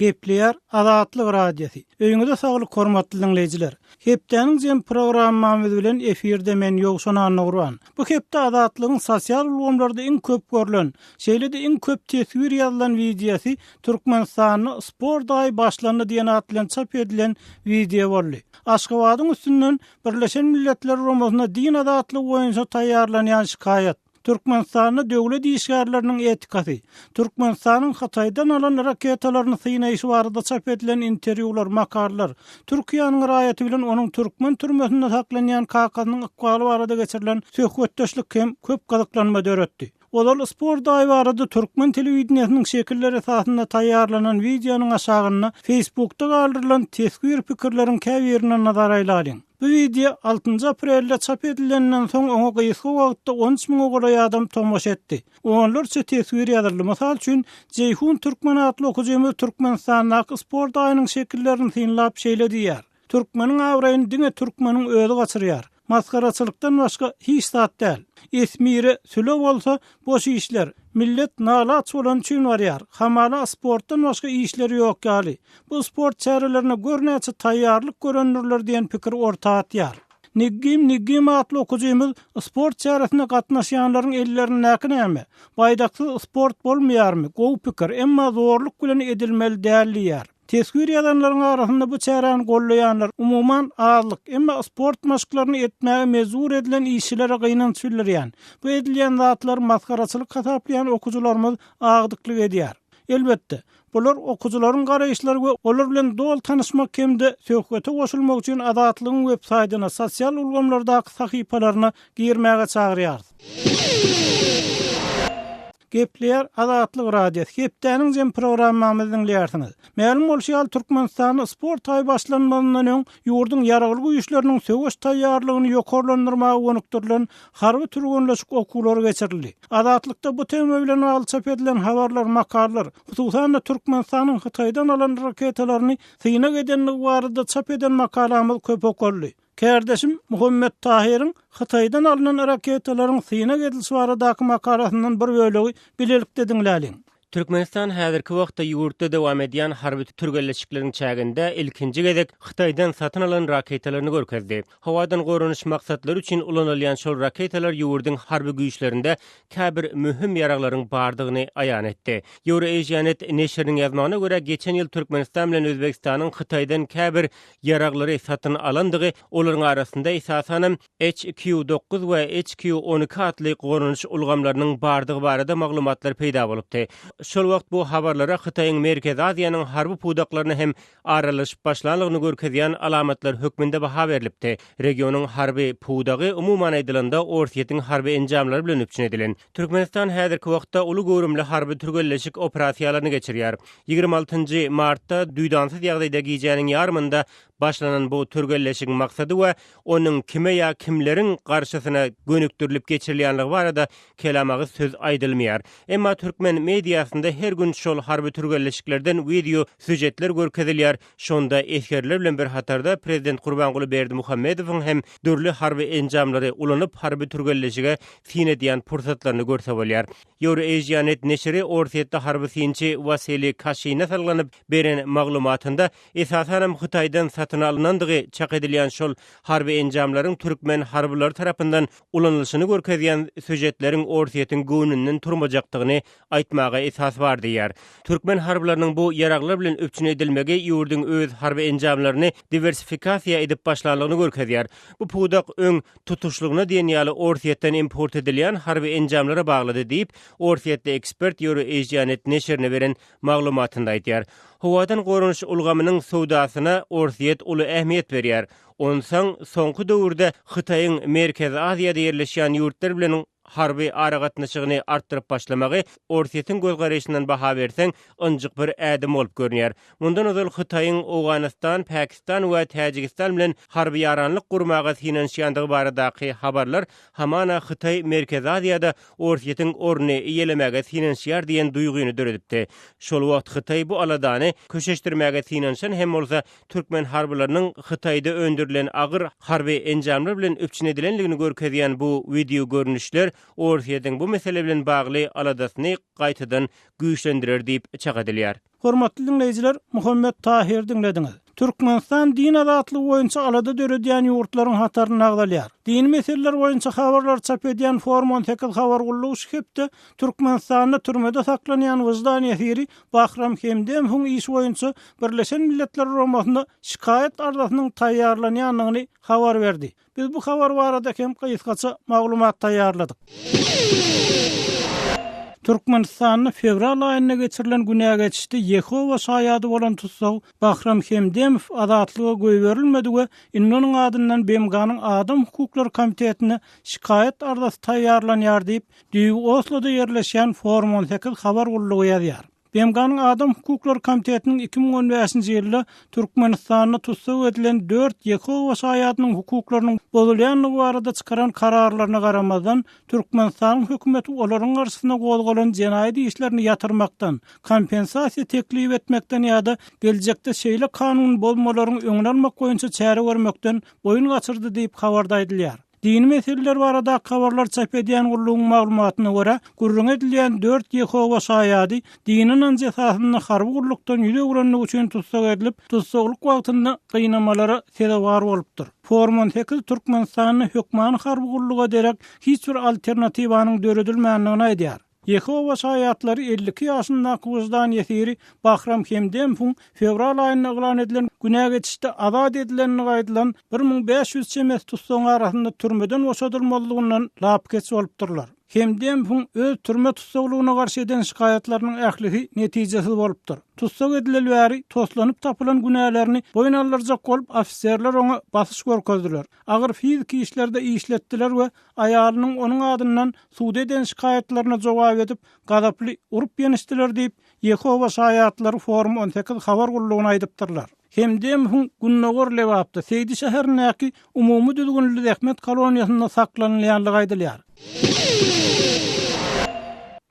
Gepleýär Azatlyk Radiosy. Öýüňize saglyk hormatly diňleýjiler. Hepdäniň jem programmamyz bilen efirde men Ýowşan Annagurban. Bu hepde Azatlygyň sosial ulgamlarda iň köp görlen, şeýle-de iň köp teswir ýazylan wideosy Türkmenistanda sport aýy başlandy diýen at bilen çap edilen wideo boldy. Aşgabadyň üstünden Birleşen Milletler Guramasyna din azatlygy boýunça taýýarlanýan şikaýat, Türkmenistanda döwlet işgärleriniň etikasy, Türkmenistanyň Hytaýdan alan raketalaryny synaýşy barada çap edilen interwýular, makalalar, Türkiýäniň raýaty bilen onuň türkmen türmesinde saklanýan kakasynyň ykbaly barada geçirilen söhbetdeşlik hem köp gyzyklanma döretdi. Ozal sport aýy barada türkmen telewideniýesiniň şekilleri esasynda taýýarlanan wideonyň aşagynda Facebookda galdyrylan teswir pikirleriň käbirine nazar aýlalyň. Bu wideo altynjy aprelde çap edilenden soň oňa gysga wagtda 13 müňe golaý adam tomaşa etdi. Onlarça teswir ýazyldy. Mysal üçin, Jeýhun Türkmen atly okyjymyz Türkmenistandaky sport aýynyň şekillerini synlap şeýle diýýär, Türkmeniň abraýyny diňe türkmeniň özi gaçyrýar. Masgaraçylykdan başga hiç zat däl. Esmire süle bolsa boş işler. Millet nalaç bolany üçin barýar. Hamala sportdan başga işleri ýok ýaly. Bu sport çärelerine gör näçe taýýarlyk görendirler diýen pikiri orta atýar. Niggim Niggim atly okyjymyz sport çäresine gatnaşýanlaryň ellerindäki näme? Baýdaksyz sport bolmaýarmy? Gowy pikir, emma zorluk bilen edilmeli däl diýýär. Teswir ýazanlaryň arasynda bu çäräni goldaýanlar, umuman, azlyk, emma sport maşklaryny etmäge mejbur edilen işçilere gynanç bildirýän, bu edilýän zatlary masgaraçylyk hasaplaýan okyjylarymyz agdyklyk edýär. Elbetde, bular okyjylaryň garaýyşlary we olar bilen doly tanyşmak hem-de söhbete goşulmak üçin Azatlygyň websaýtyna, sosial ulgamlardaky sahypalaryna girmäge çagyrýarys. Gepleýär Azatlyk Radiosy, Hepdäniň jem programmamyzy diňleýärsiňiz. Mälim bolşy ýaly, Türkmenistanda sport aýy başlanmazyndan öň, ýurduň Ýaragly Güýçleriniň söweş taýýarlygyny ýokarlandyrmaga gönükdirilen harby türgenleşik okuwlary geçirildi. Azatlykda bu tema bilen bagly çap edilen habarlar, makalalar, hususan-da Türkmenistanyň Hytaýdan alan raketalaryny synag edendigi barada çap eden makalamyz köp okaldy. Kärdeşim Muhammet Tahyryň Hytaýdan alnan raketalaryň synag edilişi baradaky makalasyndan bir bölegi bilelikde diňläliň. Türkmenistan häzirki wagtda ýurtda dowam edýän harby türgenleşikleriň çäginde ilkinji gezek Hytaýdan satyn alan raketalaryny görkezdi. Howadan goranyş maksatlary üçin ulanylýan şol raketalar ýurduň harby güýçlerinde käbir möhüm ýaraglaryň bardygyny aýan etdi. Eurasianet neşiriniň ýazmagyna görä, geçen ýyl Türkmenistan bilen Özbegistanyň Hytaýdan käbir ýaraglary satyn alandygy, olaryň arasynda esasanam HQ dokuz we HQ 12 atly goranyş ulgamlarynyň bardygy barada maglumatlar peýda bolupdy. Şol wagt bu habarlara Hytaýyň Merkezi Aziýanyň harby pudaklaryna hem aralaşyp başlanlygyny görkezýän alamatlar hökmünde baha berlipdi. Regionyň harby pudagy, umuman aýdylanda, Orsýetiň harby enjamlary bilen üpjün edilen. Türkmenistan häzirki wagtda uly göwrümli harby türgenleşik operasiýalaryny geçirýär. 26 nji martda duýdansyz ýagdaýda gijäniň ýarymynda başlanan bu türgenleşigiň maksady we onuň kime ýa kimleriň garşysyna gönükdirilip geçirilýänligi barada kelamagyz söz aýdylmaýar. Emma türkmen mediasynda her gün şol harby türgenleşiklerden wideo sýužetler görkezilýär, şonda esgerler bilen bir hatarda prezident Gurbanguly Berdimuhamedowyň hem dürli harby enjamlary ulanyp harby türgenleşige syn edýän pursatlaryny görse bolýar. Eurasianet neşiri orsýetli harby synçy Wasiliý Kaşine salgylanyp beren maglumatynda, esasanam Hytaýdan satyn alynandygy çak edilýän şol harby enjamlaryň türkmen harbylary tarapyndan ulanylyşyny görkezýän sýužetleriň Orsýetiň göwnünden turmajakdygyny aýtmaga esas bar diýýär. Türkmen harbylarynyň bu ýaraglar bilen üpjün edilmegi ýurduň öz harby enjamlaryny diwersifikasiýa edip başlanlygyny görkezýär. Bu pudak öň tutuşlygyna diýen ýaly Orsýetden import edilýän harby enjamlara baglydy diýip, orsýetli ekspert Euroasianet neşirine beren maglumatynda aýdýar. Howadan goranyş ulgamynyň söwdasyna Orsýet uly ähmiýet berýär. Onsoň soňky döwürde Hytaýyň Merkezi Aziýada ýerleşýän ýurtlar bilen harby aragatnaşygyny artdyryp başlamagy Orsýetiň gözgaraýşyndan baha berseň, ynjyk bir ädim bolup görünýär. Mundan ozal Hytaýyň Owganystan, Pakistan we Täjigistan bilen harby ýaranlyk gurmaga synanyşýandygy baradaky habarlar hamana Hytaý Merkezi Aziýada Orsýetiň ornuny eýelemäge synanyşýar diýen duýgyny döredipdi. Şol wagt Hytaý bu aladany köşeşdirmäge synanyşan hem bolsa, Türkmen harbylarynyň Hytaýda öndürilen agyr harby enjamlar bilen üpjün edilendigini görkezýän bu wideogörnüşler. Orsýetiň bu mesele bilen bagly aladasyny gaýtadan güýçlendirer diýip çak edilýär. Hormatly diňleýjiler, Muhammet Tahyry diňlediňiz. Türkmenistan din azatlygy boýunça alada döredýän ýurtlaryň hatarynda agzalýar. Dini meseleler boýunça habarlary çap edýän Forum 18 habar gullugy şu hepde Türkmenistanda türmede saklanýan wyždan ýesiri Bahram Hemdemowyň işi boýunça Birleşen Milletler Guramasynda şikaýat arzasynyň taýýarlanýandygyny habar berdi. Biz bu habar barada hem gysgaça maglumat taýýarladyk. Türkmenistanda fewral aýynda geçirilen günä geçişde Ýehowa şaýady bolan tussag Bahram Hemdemow azatlyga goýberilmedi we indi onuň adyndan BMG-niň Adam hukuklary komitetine şikaýat arzasy taýýarlanýar diýip, düýbi Osloda ýerleşýän Forum 18 habar gullugy ýazýar. BMG-niň Adam hukuklary komitetiniň 2015-nji ýylda Türkmenistanda tussag edilen dört Ýehowa şaýadynyň hukuklarynyň bozulýandygy barada çykaran kararlaryna garamazdan, Türkmenistanyň hökümeti olaryň garşysyna gozgalan jenaýat işlerini ýatyrmakdan, kompensasiýa teklip etmekden ýa-da geljekde şeýle kanun bozmalaryň öňüni almak boýunça çäre görmekden boýun gaçyrdy diýip, habarda aýdylýar. Dini meseleler baradaky habarlary çap edýän gullugyň maglumatyna görä, gürrüňi edilýän dört Ýehowa Şaýady dini ynanjy esasynda harby gullukdan ýüz öwrendigi üçin tussag edilip, tussaglyk wagtynda gynamalara sezewar bolupdyr. Forum 18 Türkmenistanda hökmany harby gulluga derek hiç bir alternatiwanyň döredilmändigini aýdýar. Ýehowa Şaýatlary 52 ýaşyndaky wyždan ýesiri Bahram Hemdemowyň fewral aýynda yglan edilen günä geçişde azat edilendigi aýdylan 1500 çemesi tussagyň arasynda türmeden boşadylmazlygyndan lapykeç bolupdyrlar. Hemdemowyň öz türme tussaglygyna garşy eden şikaýatlarynyň ählisi netijesiz bolupdyr. Tussag edileli bäri toslanyp tapylan günälerini boýun aldyrjak bolup ofiserler oňa basyş görkezdiler, agyr fiziki işlerde işletdiler we aýalynyň onuň adyndan suda eden şikaýatlaryna jogap edip, gazaply urup-ýençdiler diýip, Ýehowa Şaýatlary Forum 18 habar gullugyna aýdypdyrlar. Hemdemowyň gündogar Lebapda, Seýdi şäherindäki umumy düzgünli zähmet koloniýasynda saklanylýandygy aýdylýar.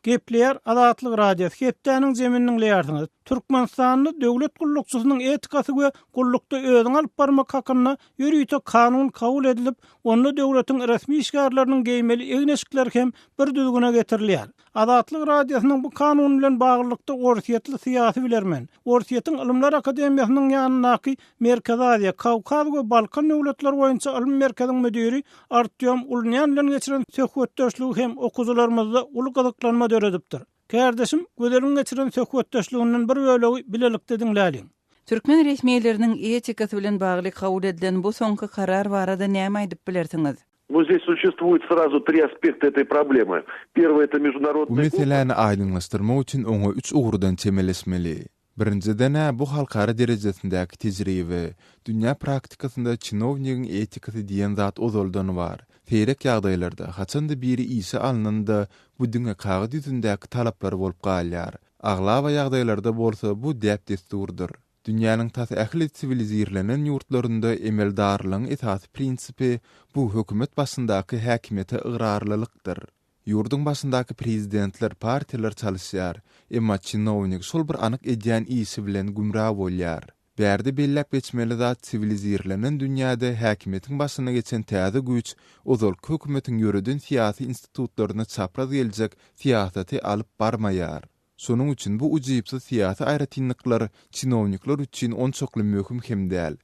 Gepleýär Azatlyk Radiosy, Hepdäniň jemini diňleýärsiňiz. Türkmenistanda döwlet gullukçysynyň etikasy we gullukda özüňi alyp barmak hakynda Ýörite kanun kabul edilip, onda döwletiň resmi işgärleriniň geýmeli egin-eşikleri hem bir düzgüne getirilýär. Azatlyk Radiosynyň bu kanun bilen baglylykda orsýetli syýasy bilermen, Orsýetiň Ylymlar akademiýasynyň ýanyndaky Merkezi Aziýa, Kawkaz we Balkan döwletleri boýunça ylmy merkeziň müdiri Artýom Ulunýan bilen geçiren söhbetdeşligi hem okyjylarymyzda uly gyzyklanma döredipdir. Kärdeşim Gözeliň geçiren söhbetdeşliginden bir bölegi bilelikde diňläliň. Türkmen resmileriniň etikasy bilen bagly kabul edilen bu soňky karar barada näme aýdyp bilersiňiz? No zdесь suşestwuet srazu tri aspekta etoý problemy. Perwyý eto Bu meždunarodnyý opyt. meseläni aýdyňlaşdyrmak üçin oňa üç ugurdan çemeleşmeli. Birinjiden-ä, bu halkara derejesindäki tejribe. Dünýä praktikasynda çinownigiň etikasy diýen zat ozaldan bar. Seýrek ýagdaýlarda, haçan-da biri işe alnanda, bu diňe kagyz ýüzündäki talaplar bolup galýar. Aglaba ýagdaýlarda bolsa bu däp-dessurdyr. Dünýäniň tas ähli siwilizirlenen ýurtlarynda emeldarlygyň esasy prinsipi bu hökümet başyndaky häkimiýete ygrarlylykdyr. Ýurduň başyndaky prezidentler, partiýalar çalyşýar, emma çinownik şol bir anyk edýän işi bilen gümra bolýar. Bärde belläp geçmeli zat siwilizirlenen dünýäde häkimiýetiň başyna geçen täze güýç ozalky hökümetiň ýöreden syýasy institutlaryna çapraz geljek syýasaty alyp barmaýar. Şonuň üçin bu ujypsyz syýasy aýratynlyklar çinownikler üçin onçakly möhüm hem däl.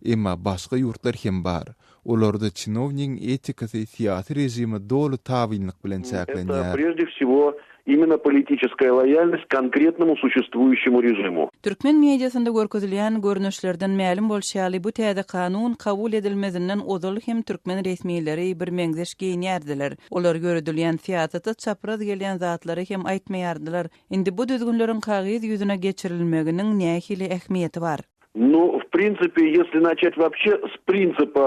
Emma başga ýurtlar hem bar. Olarda çinownigiň etikasy syýasy režime doly tabynlyk bilen Это çäklenýär. прежде всего именно политическая лояльность конкретному существующему режиму. Türkmen mediasynda görkezilýän görnüşlerden mälim bolşy ýaly, bu täze kanun kabul edilmezinden ozal hem türkmen resmileri birmeňzeş geýinýärdiler. Olar ýöredilýän syýasata çapraz gelýän zatlary hem aýtmaýardylar. Indi bu düzgünleriň kagyz ýüzüne geçirilmeginiň nähili ähmiýeti bar? Nu, w prinsipe, ýesli naçat woobşe s prinsipa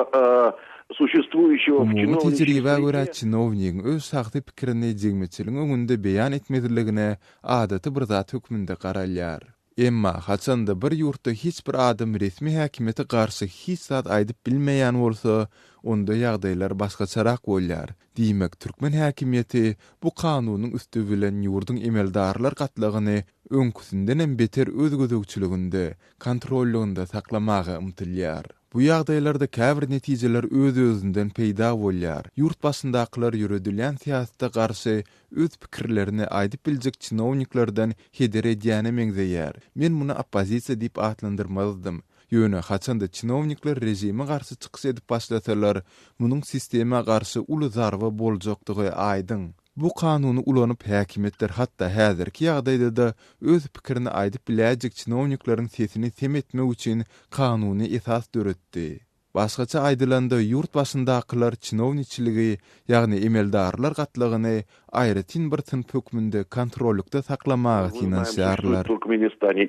suşestwuýuşego w Umumy çinowniçiý tejribä görä, srede, çinownigiň öz şahsy pikirini jemgyýetçiligiň öňünde beýan etmezligine adaty bir zat hökmünde garalýar. Emma, haçanda bir ýurtda hiç bir adam resmi häkimiýete garşy hiç zat aýdyp bilmeýän bolsa, onda ýagdaýlar başgaçarak bolýar. Diýmek, türkmen häkimiýeti bu kanunyň üsti bilen ýurduň emeldarlar gatlagyny. öňküsindenem beter öz gözegçiliginde, kontrollygynda saklamaga ymtylýar. Bu ýagdaýlarda käbir netijeler öz-özünden peýda bolýar, ýurt başyndakylar ýöredilýän syýasata garşy öz pikirlerini aýdyp biljek çinowniklerden heder edýäne meňzeýär. Men muny oppozisiýa diýip atlandyrmazdym. Ýöne haçanda çinownikler režime garşy çykyş edip başlasalar, munuň sistema garşy uly zarba boljakdygy aýdyň. Bu kanuny ulanyp häkimiýetler hatda häzirki ýagdaýda-da öz pikirini aýdyp biläýjek çinownikleriň sesini sem etmek üçin kanuny esas döretdi. Başgaça aýdylanda ýurt başyndakylar çinowniçiligi, ýagny emeldarlar gatlagyny aýratyn bir synp hökmünde kontrollykda saklamaga synanyşýarlar.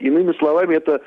Иными словами, это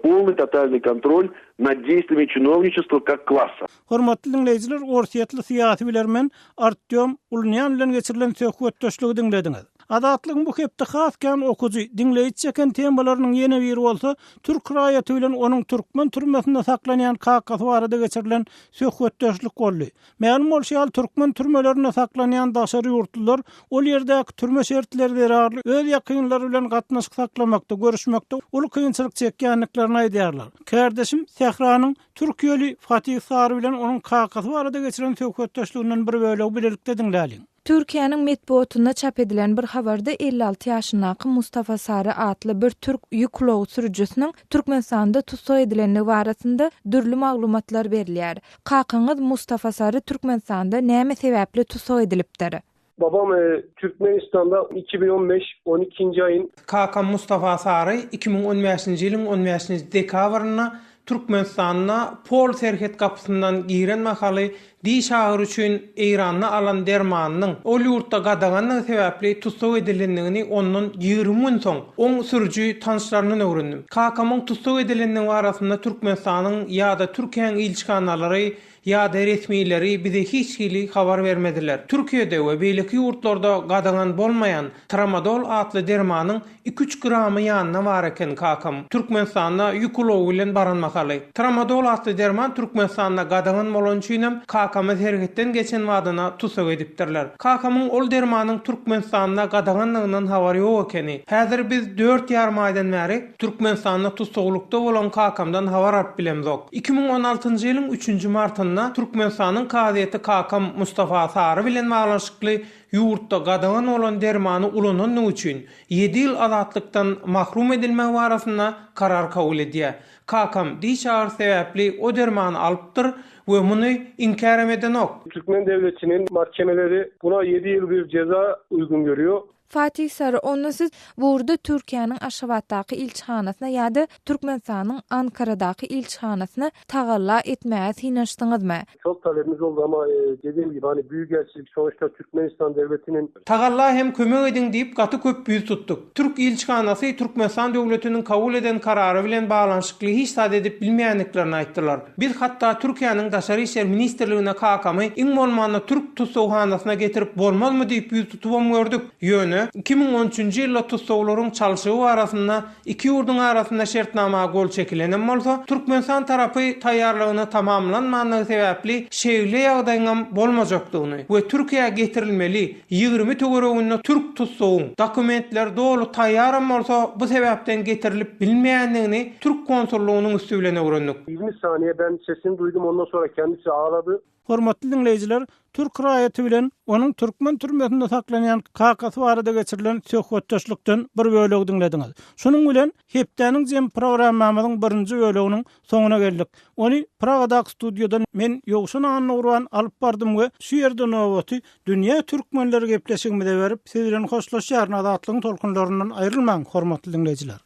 полный тотальный контроль над действиями чиновничества как класса. Hormatly diňleýjiler, orsýetli syýasy bilermen Artýom Ulunýan bilen geçirilen söhbetdeşligi diňlediňiz. Azatlygyň bu hepde has kän okyjy, diňleýji çeken temalarynyň ýene biri bolsa, türk raýaty bilen onuň türkmen türmesinde saklanýan kakasy barada geçirilen söhbetdeşlik boldy. Mälim bolşy ýaly, türkmen türmelerinde saklanýan daşary ýurtlular ol ýerdäki türme şertleri zerarly öz ýakynlary bilen gatnaşyk saklamakda, görüşmekde uly kynçylyk çekýändiklerini aýdýarlar. Kärdeşim Sähranyň Türkiýeli Fatih Sary bilen onuň kakasy barada geçiren söhbetdeşliginden bir bölegi bilelikde diňläliň. Türkiýäniň metbugatynda çap edilen bir habarda 56 ýaşyndaky Mustafa Sary atly bir türk ýük ulagy sürüjisiniň Türkmenistanda tussag edilendigi barasynda dürli maglumatlar berilýär. Kakaňyz Mustafa Sary Türkmenistanda näme sebäpli tussag edilipdir? Babam Türkmenistanda 2015 on ikinji aýyn. Kakam Mustafa Sary 2015-nji ýylyň on bäşinji dekabrynda Türkmenistanda Pol serhet gapysyndan giren mahaly diş agyry üçin Eýranda alan dermanynyň ol ýurtda gadagandygy sebäpli tussag edilendigini ondan 20 gün soň oň sürüji tanyşlaryndan öwrendim. Kakamyň tussag edilendigi barasynda Türkmenistanyň ýa-da Türkiýäň ilçihanalary ýa-da resmileri bize hiç hili habar bermediler. Türkiýede we beýleki ýurtlarda gadagan bolmaýan tramadol atly dermanyň iki-üç gramy ýanynda bar eken kakam Türkmenistanda ýük ulagy bilen baran mahaly. Tramadol atly derman Türkmenistanda gadagan bolany üçinem kakamy serhetden geçen badyna tussag edipdirler. Kakamyň ol dermanyň Türkmenistanda gadaganlygyndan habary ýok ekeni. Häzir biz dört ýarym aýdan bäri Türkmenistanda tussaglykda bolan kakamdan habar alyp bilemzok. 2016-njy ýylyň üçünji martynda Türkmenistanyň kazyýeti kakam Mustafa Sary bilen baglanyşykly ýurtda gadagan bolan dermany ulanandygy üçin ýedi ýyl azatlykdan mahrum edilmegi barasynda karar kabul edýär. Kakam diş agyrysy sebäpli o dermany alypdyr we muny inkärem edenok. Türkmen döwletiniň mahkemeleri buna ýedi ýyl bir jeza uýgun görýär. Fatih Sary, onda siz bu ugurda Türkiýäniň Aşgabatdaky ilçihanasyna ýa-da Türkmenistanyň Ankaradaky ilçihanasyna tagalla etmäge synanyşdyňyzmy? Çok talebimiz oldu ama dediğim gibi hani büyükelçilik sonuçta Türkmenistan devletinin. Tagalla hem kömek ediň diýip gaty köp ýüz tutduk. Türk ilçihanasy Türkmenistan döwletiniň kabul eden karary bilen baglanyşykly hiç zat edip bilmeýändiklerini aýtdylar. Biz hatda Türkiýäniň Daşary işler ministrligine kakamy iň bolmanda türk tussaghanasyna getirip bolmazmy diýip ýüz tutubam gördük. Ýöne, 2013-nji ýylda tussaglaryň çalşygy barasynda iki ýurduň arasynda şertnama gol çekilenem bolsa, Türkmenistan tarapy taýýarlygyny tamamlanmandygy sebäpli şeýle ýagdaýyňam bolmajakdygyny we Türkiýä getirilmeli 20 töwereginde türk tussagyň dokumentleri doly taýýaram bolsa bu sebäpden getirilip bilinmeýändigini türk konsullygynyň üsti bilen öwrendik. 20 saniye ben sesini duydum ondan sonra kendisi ağladı. Hormatly diňleýjiler, türk raýaty bilen onuň türkmen türmesinde saklanýan kakasy barada geçirilen söhbetdeşlikden bir bölegi diňlediňiz. Şunuň bilen hepdäniň jemi programmamyzyň birinji böleginiň soňuna geldik. Ony Pragadaky studiýadan men Ýowşan Annagurban alyp bardym we şu ýerde nobaty Dünýä türkmenleri gepleşigimize berip, siz bilen hoşlaşýaryn. Azatlygyň tolkunlaryndan aýrylmaň, hormatly diňleýjiler!